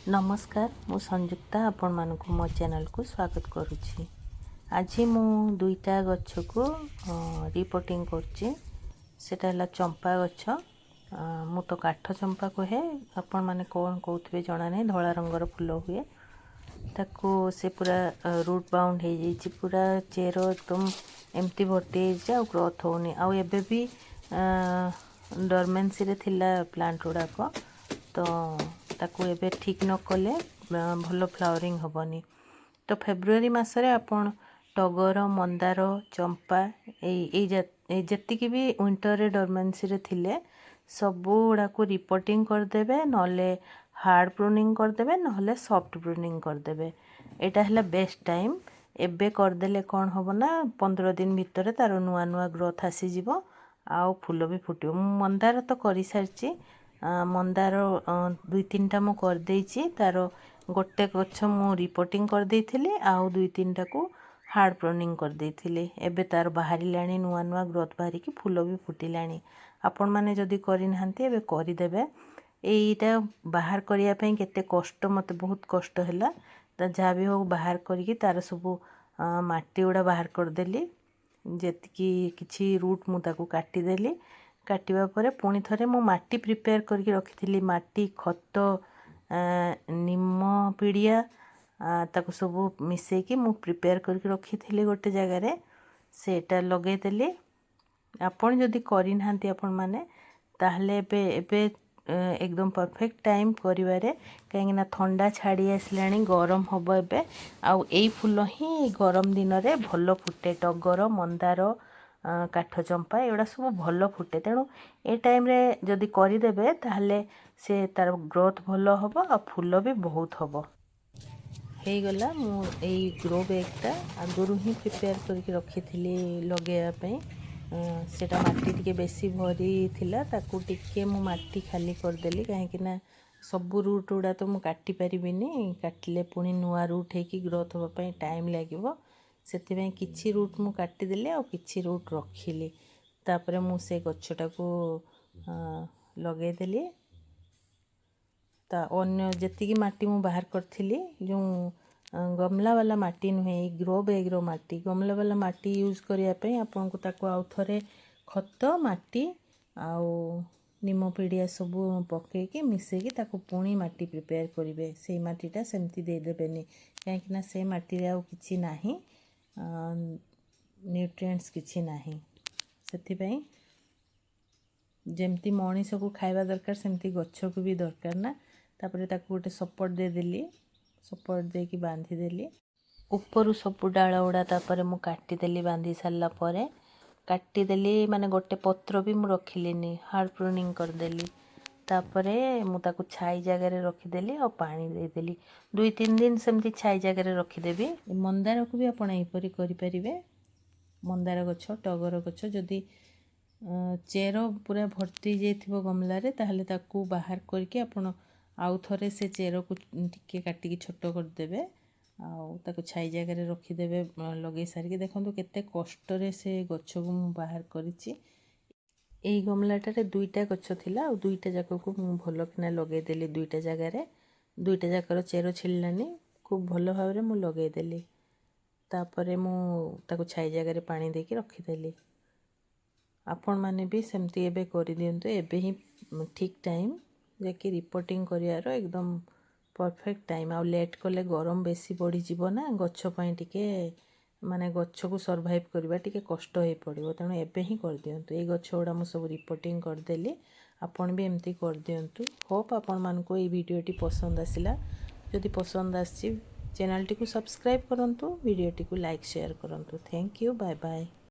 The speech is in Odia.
ନମସ୍କାର, ମୁଁ ସଂଯୁକ୍ତା, ଆପଣମାନଙ୍କୁ ମୋ ଚ୍ୟାନେଲକୁ ସ୍ୱାଗତ କରୁଛି। ଆଜି ମୁଁ ଦୁଇଟା ଗଛକୁ ରିପୋଟିଂ କରୁଛି। ସେଟା ହେଲା ଚମ୍ପା ଗଛ। ମୁଁ ତ କାଠ ଚମ୍ପା କୁହେ, ଆପଣମାନେ କ'ଣ କହୁଥିବେ ଜଣା ନାହିଁ। ଧଳା ରଙ୍ଗର ଫୁଲ ହୁଏ। ତାକୁ ସେ ପୁରା ରୁଟ୍ ବାଉଣ୍ଡ ହେଇଯାଇଛି, ପୁରା ଚେର ଏକଦମ ଏମିତି ଭର୍ତ୍ତି ହେଇଯାଇଛି, ଆଉ ଗ୍ରୋଥ୍ ହେଉନି। ଆଉ ଏବେ ବି ଡରମେନ୍ସିରେ ଥିଲା ପ୍ଲାଣ୍ଟ ଗୁଡ଼ାକ। ତ ତାକୁ ଏବେ ଠିକ୍ ନ କଲେ ଭଲ ଫ୍ଲାୱରିଂ ହେବନି। ତ ଫେବୃଆରୀ ମାସରେ ଆପଣ ଟଗର, ମନ୍ଦାର, ଚମ୍ପା, ଏଇ ଏଇ ଏଇ ଯେତିକି ବି ୱିଣ୍ଟରରେ ଡରମେନ୍ସିରେ ଥିଲେ, ସବୁ ଗୁଡ଼ାକୁ ରିପୋଟିଂ କରିଦେବେ, ନହେଲେ ହାର୍ଡ଼ ପ୍ରୁନିଂ କରିଦେବେ, ନହେଲେ ସଫ୍ଟ ପ୍ରୁନିଂ କରିଦେବେ। ଏଇଟା ହେଲା ବେଷ୍ଟ ଟାଇମ୍। ଏବେ କରିଦେଲେ କ'ଣ ହେବ ନା, 15 ଦିନ ଭିତରେ ତା'ର ନୂଆ ନୂଆ ଗ୍ରୋଥ୍ ଆସିଯିବ ଆଉ ଫୁଲ ବି ଫୁଟିବ। ମୁଁ ମନ୍ଦାର ତ କରିସାରିଛି। ମନ୍ଦାର ଦୁଇ ତିନିଟା ମୁଁ କରିଦେଇଛି। ତା'ର ଗୋଟେ ଗଛ ମୁଁ ରିପୋଟିଂ କରିଦେଇଥିଲି ଆଉ ଦୁଇ ତିନିଟାକୁ ହାର୍ଡ଼ ପ୍ରୁନିଂ କରିଦେଇଥିଲି। ଏବେ ତା'ର ବାହାରିଲାଣି, ନୂଆ ନୂଆ ଗ୍ରୋଥ୍ ବାହାରିକି ଫୁଲ ବି ଫୁଟିଲାଣି। ଆପଣମାନେ ଯଦି କରିନାହାନ୍ତି, ଏବେ କରିଦେବେ। ଏଇଟା ବାହାର କରିବା ପାଇଁ କେତେ କଷ୍ଟ, ମୋତେ ବହୁତ କଷ୍ଟ ହେଲା। ତ ଯାହା ବି ହଉ, ବାହାର କରିକି ତା'ର ସବୁ ମାଟି ଗୁଡ଼ା ବାହାର କରିଦେଲି। ଯେତିକି କିଛି ରୁଟ୍ ମୁଁ ତାକୁ କାଟିଦେଲି। କାଟିବା ପରେ ପୁଣି ଥରେ ମୁଁ ମାଟି ପ୍ରିପେୟାର କରିକି ରଖିଥିଲି। ମାଟି, ଖତ, ନିମ ପିଡ଼ିଆ, ତାକୁ ସବୁ ମିଶାଇକି ମୁଁ ପ୍ରିପେୟାର କରିକି ରଖିଥିଲି ଗୋଟେ ଜାଗାରେ, ସେଇଟା ଲଗେଇଦେଲି। ଆପଣ ଯଦି କରିନାହାନ୍ତି ଆପଣମାନେ, ତାହେଲେ ଏବେ ଏବେ ଏକଦମ ପରଫେକ୍ଟ ଟାଇମ୍ କରିବାରେ, କାହିଁକିନା ଥଣ୍ଡା ଛାଡ଼ି ଆସିଲାଣି, ଗରମ ହେବ ଏବେ। ଆଉ ଏଇ ଫୁଲ ହିଁ ଗରମ ଦିନରେ ଭଲ ଫୁଟେ। ଟଗର, ମନ୍ଦାର, କାଠ ଚମ୍ପା, ଏଗୁଡ଼ା ସବୁ ଭଲ ଫୁଟେ। ତେଣୁ ଏ ଟାଇମ୍ରେ ଯଦି କରିଦେବେ, ତାହେଲେ ସେ ତା'ର ଗ୍ରୋଥ୍ ଭଲ ହେବ ଆଉ ଫୁଲ ବି ବହୁତ ହେବ। ହେଇଗଲା। ମୁଁ ଏଇ ଗ୍ରୋ ବ୍ୟାଗ୍ଟା ଆଗରୁ ହିଁ ପ୍ରିପେୟାର କରିକି ରଖିଥିଲି ଲଗେଇବା ପାଇଁ। ସେଇଟା ମାଟି ଟିକେ ବେଶୀ ଭରି ଥିଲା, ତାକୁ ଟିକେ ମୁଁ ମାଟି ଖାଲି କରିଦେଲି, କାହିଁକିନା ସବୁ ରୁଟ୍ ଗୁଡ଼ା ତ ମୁଁ କାଟି ପାରିବିନି। କାଟିଲେ ପୁଣି ନୂଆ ରୁଟ୍ ହେଇକି ଗ୍ରୋଥ୍ ହେବା ପାଇଁ ଟାଇମ୍ ଲାଗିବ। ସେଥିପାଇଁ କିଛି ରୁଟ୍ ମୁଁ କାଟିଦେଲି ଆଉ କିଛି ରୁଟ୍ ରଖିଲି। ତାପରେ ମୁଁ ସେ ଗଛଟାକୁ ଲଗେଇଦେଲି। ତା ଅନ୍ୟ ଯେତିକି ମାଟି ମୁଁ ବାହାର କରିଥିଲି, ଯେଉଁ ଗମଲା ବାଲା ମାଟି ନୁହେଁ, ଏଇ ଗ୍ରୋ ବ୍ୟାଗ୍ର ମାଟି। ଗମଲା ବାଲା ମାଟି ୟୁଜ୍ କରିବା ପାଇଁ ଆପଣଙ୍କୁ ତାକୁ ଆଉ ଥରେ ଖତ, ମାଟି ଆଉ ନିମ ପିଡ଼ିଆ ସବୁ ପକାଇକି, ମିଶାଇକି ତାକୁ ପୁଣି ମାଟି ପ୍ରିପେୟାର କରିବେ। ସେଇ ମାଟିଟା ସେମିତି ଦେଇଦେବେନି, କାହିଁକିନା ସେ ମାଟିରେ ଆଉ କିଛି ନାହିଁ, ନ୍ୟୁଟ୍ରିଏଣ୍ଟସ୍ କିଛି ନାହିଁ। ସେଥିପାଇଁ ଯେମିତି ମଣିଷକୁ ଖାଇବା ଦରକାର, ସେମିତି ଗଛକୁ ବି ଦରକାର ନା। ତାପରେ ତାକୁ ଗୋଟେ ସପୋର୍ଟ ଦେଇଦେଲି, ସପୋର୍ଟ ଦେଇକି ବାନ୍ଧିଦେଲି। ଉପରୁ ସବୁ ଡାଳ ଗୁଡ଼ା ତାପରେ ମୁଁ କାଟିଦେଲି। ବାନ୍ଧି ସାରିଲା ପରେ କାଟିଦେଲି, ମାନେ ଗୋଟେ ପତ୍ର ବି ମୁଁ ରଖିଲିନି, ହାର୍ଡ଼ ପ୍ରୁନିଂ କରିଦେଲି। ତାପରେ ମୁଁ ତାକୁ ଛାଇ ଜାଗାରେ ରଖିଦେଲି ଆଉ ପାଣି ଦେଇଦେଲି। 2-3 ଦିନ ସେମିତି ଛାଇ ଜାଗାରେ ରଖିଦେବି। ମନ୍ଦାରକୁ ବି ଆପଣ ଏହିପରି କରିପାରିବେ। ମନ୍ଦାର ଗଛ, ଟଗର ଗଛ, ଯଦି ଚେର ପୁରା ଭର୍ତ୍ତି ଯାଇଥିବ ଗମଲାରେ, ତାହେଲେ ତାକୁ ବାହାର କରିକି ଆପଣ ଆଉ ଥରେ ସେ ଚେରକୁ ଟିକେ କାଟିକି ଛୋଟ କରିଦେବେ ଆଉ ତାକୁ ଛାଇ ଜାଗାରେ ରଖିଦେବେ ଲଗେଇ ସାରିକି। ଦେଖନ୍ତୁ କେତେ କଷ୍ଟରେ ସେ ଗଛକୁ ମୁଁ ବାହାର କରିଛି। ଏଇ ଗମଲାଟାରେ ଦୁଇଟା ଗଛ ଥିଲା ଆଉ ଦୁଇଟା ଯାକକୁ ମୁଁ ଭଲକିନା ଲଗେଇଦେଲି ଦୁଇଟା ଜାଗାରେ। ଦୁଇଟା ଯାକର ଚେର ଛିଡ଼ିଲାନି, ଖୁବ୍ ଭଲ ଭାବରେ ମୁଁ ଲଗେଇଦେଲି। ତାପରେ ମୁଁ ତାକୁ ଛାଇ ଜାଗାରେ ପାଣି ଦେଇକି ରଖିଦେଲି। ଆପଣମାନେ ବି ସେମିତି ଏବେ କରିଦିଅନ୍ତୁ। ଏବେ ହିଁ ଠିକ୍ ଟାଇମ୍, ଯାହାକି ରିପୋଟିଂ କରିବାର ଏକଦମ ପରଫେକ୍ଟ ଟାଇମ୍। ଆଉ ଲେଟ୍ କଲେ ଗରମ ବେଶୀ ବଢ଼ିଯିବ ନା, ଗଛ ପାଇଁ ଟିକେ ମାନେ ଗଛକୁ ସର୍ଭାଇଭ୍ କରିବା ଟିକେ କଷ୍ଟ ହେଇପଡ଼ିବ। ତେଣୁ ଏବେ ହିଁ କରିଦିଅନ୍ତୁ। ଏଇ ଗଛ ଗୁଡ଼ା ମୁଁ ସବୁ ରିପୋଟିଂ କରିଦେଲି, ଆପଣ ବି ଏମିତି କରିଦିଅନ୍ତୁ। ହୋପ୍ ଆପଣମାନଙ୍କୁ ଏଇ ଭିଡ଼ିଓଟି ପସନ୍ଦ ଆସିଲା। ଯଦି ପସନ୍ଦ ଆସିଛି, ଚ୍ୟାନେଲଟିକୁ ସବସ୍କ୍ରାଇବ୍ କରନ୍ତୁ, ଭିଡ଼ିଓଟିକୁ ଲାଇକ୍, ସେୟାର କରନ୍ତୁ। Thank you, bye bye.